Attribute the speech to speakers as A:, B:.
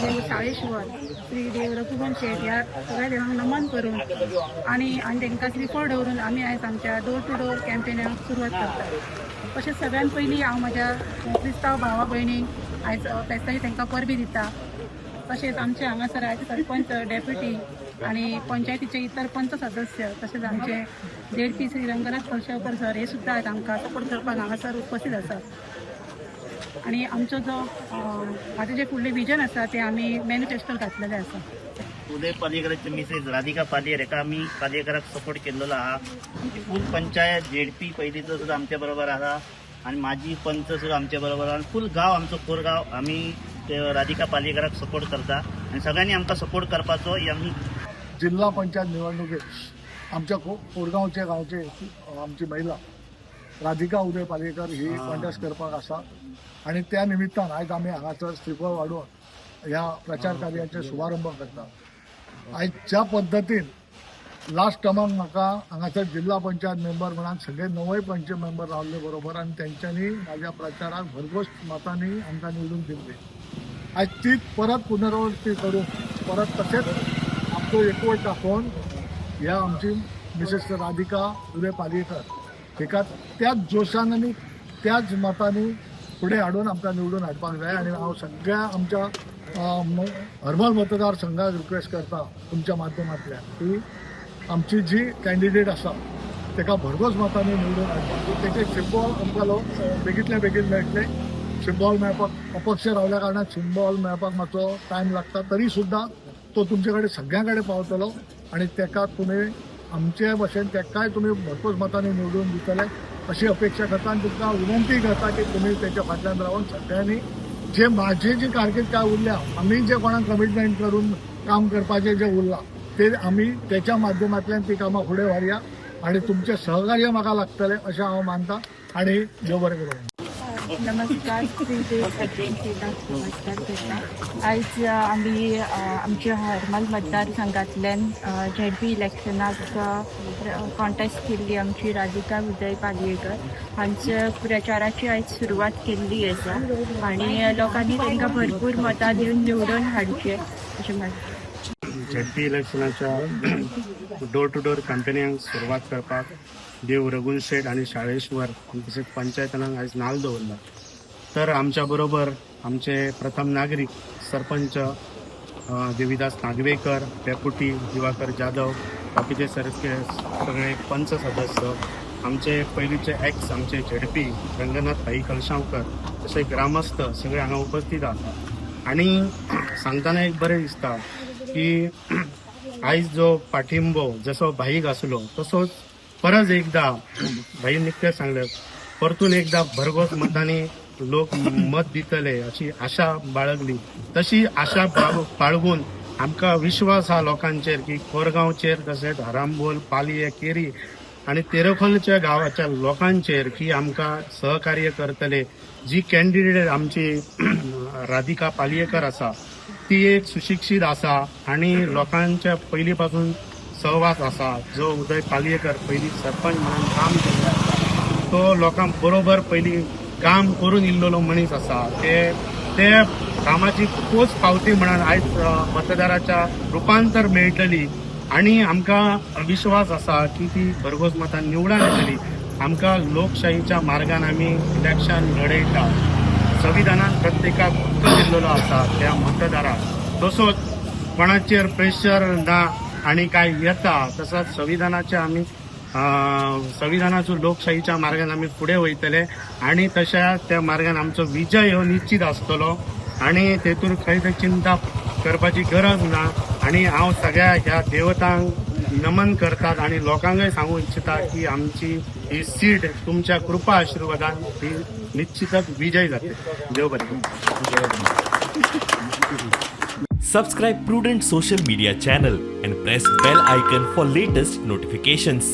A: देव साळेश्वर, श्री देव रघुवन शेट ह्या सगळ्या देवांक नमन करून आनी आनी तांकां श्रीफळ दवरून आमी आयज आमच्या डोर टू डोर कॅम्पेनाक सुरवात करतात. तशेंच सगळ्यात पयलीं हांव म्हज्या क्रिस्तांव भावा भयणींक आयज फेस्ताची तांकां परबीं दिता. तशेंच आमचे हांगासर आयज सरपंच, डेप्युटी आनी पंचायतीचे इतर पंच सदस्य, तशेंच आमचे झेडपी श्री रंगनाथ कलशावकर सर हे सुद्दां आयज आमकां सपोर्ट करपाक हांगासर उपस्थित आसात. आनी आमचो जो आतां जे फुडलें विजन आसा, तें आमी मॅनिफेस्टोर घातलेलें आसा.
B: उदय पालयेकराचे मिसेस राधिका पालयेकर हेका आमी पालयेकराक सपोर्ट केल्लो आहा. आमची फूल पंचायत, झेडपी पयलींचो सुद्दां आमच्या बरोबर आसा आनी माजी पंच सुद्दां आमच्या बरोबर आहा. फूल गांव, आमचो कोरगांव आमी ते राधिका पालयेकराक सपोर्ट करता आनी सगळ्यांनी आमकां सपोर्ट करपाचो ही आमी
C: जिल्हा पंचायत निवडणुकीत आमच्या कोरगांवचे गांवचे आमची महिला राधिका उदय पालयेकर ही कॉन्टेस्ट करपाक आसा आनी त्या निमित्तान आयज आमी हांगासर श्रीफळ वाडोवन ह्या प्रचार कार्याचे शुभारंभ करता. आयज ज्या पद्दतीन लास्ट टर्माक म्हाका हांगासर जिल्हा पंचायत मेंबर म्हणून सगळे णवय पंच मेंबर रावले बरोबर आनी तेंच्यांनी म्हाज्या प्रचाराक भरघोस मतांनी आमकां निवडून दिल्ली, आयज तीच परत पुनरावृत्ती करून परत तशेंच आमचो एकवट दाखोवन ह्या आमची मिसेस राधिका उदय पालयेकर हिका त्याच जोशान आनी त्याच मतांनी फुडें हाडून आमकां निवडून हाडपाक जाय. आनी हांव सगळ्या आमच्या हरमल मतदारसंघाक रिक्वेस्ट करता तुमच्या माध्यमांतल्यान की आमची जी कॅन्डिडेट आसा ताका भरघोस मतांनी निवडून हाडपाक. तेचे सिंबॉल आमकां बेगींतल्या बेगीन मेळटले. सिंबॉल मेळपाक, अपक्ष रावल्या कारणान सिंबॉल मेळपाक मातसो टायम लागता, तरी सुद्दां तो तुमचे कडेन सगळ्यां कडेन पावतलो आनी ताका तुमी आमचे भशेन ताकाय तुमी भरपूर मतांनी निवडून दितले अशी अपेक्षा करता. आनी तुमकां विनंती करता की तुमी तेच्या फाटल्यान रावन सगळ्यांनी जे माझी जी कारकीर्द काय उरल्या, आमी जे कोणाक कमिटमेंट करून काम करपाचें जे उरलां, ते आमी त्याच्या माध्यमांतल्यान ती कामां फुडें व्हरया आनी तुमचें सहकार्य म्हाका लागतलें अशें हांव मानता आनी देव बरें करूं.
D: नमस्कार, श्री देव सज्जन नमस्कार करता. आयज आमी आमच्या हरमल मतदारसंघातल्यान झेडपी इलेक्शनाक कॉन्टेस्ट केल्ली आमची राधिका उदय पालयेकर हांच्या प्रचाराची आयज सुरवात केल्ली आसा आनी लोकांनी तांकां भरपूर मतां दिवन निवडून हाडचें अशें म्हणटा.
E: झेडपी इलेक्शनाच्या डोर टू डोर कॅम्पेनिंगाक सुरवात करपाक देव रघुन शेट आनी शाळेश्वर तशेंच पंचायतान आयज नाल दवरला. तर आमच्या बरोबर आमचे प्रथम नागरीक सरपंच देविदास नागवेकर, डेप्युटी दिवाकर जाधव, बाकीचे सारखे सगळे पंच सदस्य, आमचे पयलींचे एक्स आमचे झेडपी रंगनाथ भाई कलशांवकर, तशें ग्रामस्थ सगळे हांगा उपस्थित आसा. आनी सांगतना एक बरें दिसता की आयज जो पाठिंबो जसो भाईक आसलो तसोच परत एकदा भाई निकतेच सांगले, परतून एकदा भरघोस मतांनी लोक मत दितले अशी आशा बाळगली. तशी आशा बाळगून आमकां विश्वास आहा लोकांचेर की कोरगांवचेर तशेंच आरांबोल, पालये, केरी आनी तेरखोलच्या गांवाच्या लोकांचेर की आमकां सहकार्य करतले. जी कॅन्डिडेट आमची राधिका पालयेकर आसा, ती एक सुशिक्षीत आसा आनी लोकांच्या पयलीं पासून सहवास आसा. जो उदय पालयेकर पयलीं सरपंच म्हणून काम केल्लें आसा, तो लोकां बरोबर पयलीं काम करून इल्लोलो मनीस आसा. ते ते कामाची पोच पावती म्हणून आयज मतदाराच्या रुपांतर मेळटली आनी आमकां विश्वास आसा की ती भरघोस मतान निवडून येतली. आमकां लोकशाहीच्या मार्गान आमी इलेक्शन लढयता. संविधानान प्रत्येकाक हक्क दिल्लेलो आसा त्या मतदाराक, तसोच कोणाचेर प्रेशर ना आनी काय येता तसोच संविधानाचे आमी संविधानाचो लोकशाहीच्या मार्गान आमी फुडें वयतले आनी तशा त्या मार्गान आमचो विजय हो निश्चित आसतलो आनी तेतून खंय थंय चिंता करपाची गरज ना. आनी हांव सगळ्या ह्या देवतांक नमन करतात आनी लोकांकय सांगू इच्छिता की आमची ही सीट तुमच्या कृपा आशीर्वादान ही निश्चितच विजय जाते. देव बरें करूं.
F: Subscribe Prudent Social Media channel and press bell icon for latest notifications.